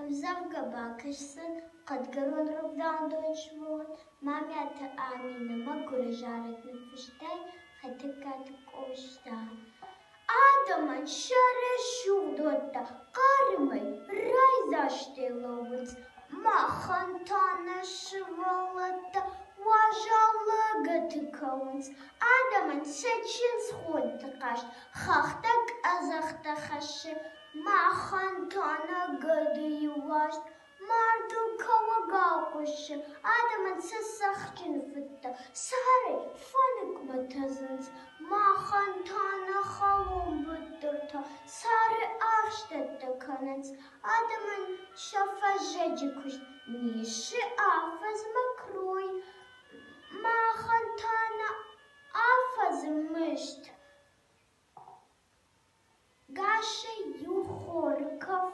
Ӕмдзӕвгӕ бакӕсдзӕн Хъӕдгӕрон рӕвдауӕндоны сывӕллон Мамиаты Аминӕ мӕгуыры зарӕг ныффыстай Хетӕгкаты Къоста. Адӕмӕн сӕ рӕсугъд уӕттӕ хъармӕй, райдзастӕй лӕууынц, махӕн та нӕ сывӕллӕттӕ уазал лӕгӕты кӕуынц. Адӕмӕн сӕ чындзхонты хъазт хӕхтӕ къӕдзӕхтӕ хӕссы, махӕн та нӕ гӕдыйы уаст мардыл кӕуӕгау хъуысы, адӕмӕн сӕ цӕхджын фыдтӕ царӕй фӕныкмӕ тӕдзынц, махӕн та нӕ халонбыттыртӕ цары ахстӕттӕ кӕнынц, адӕмӕн сӕ фӕззӕджы куыст не ссы афӕдзмӕ крой, махӕн та нӕ афӕдзы мызд гасӕй иу хоры кӕф.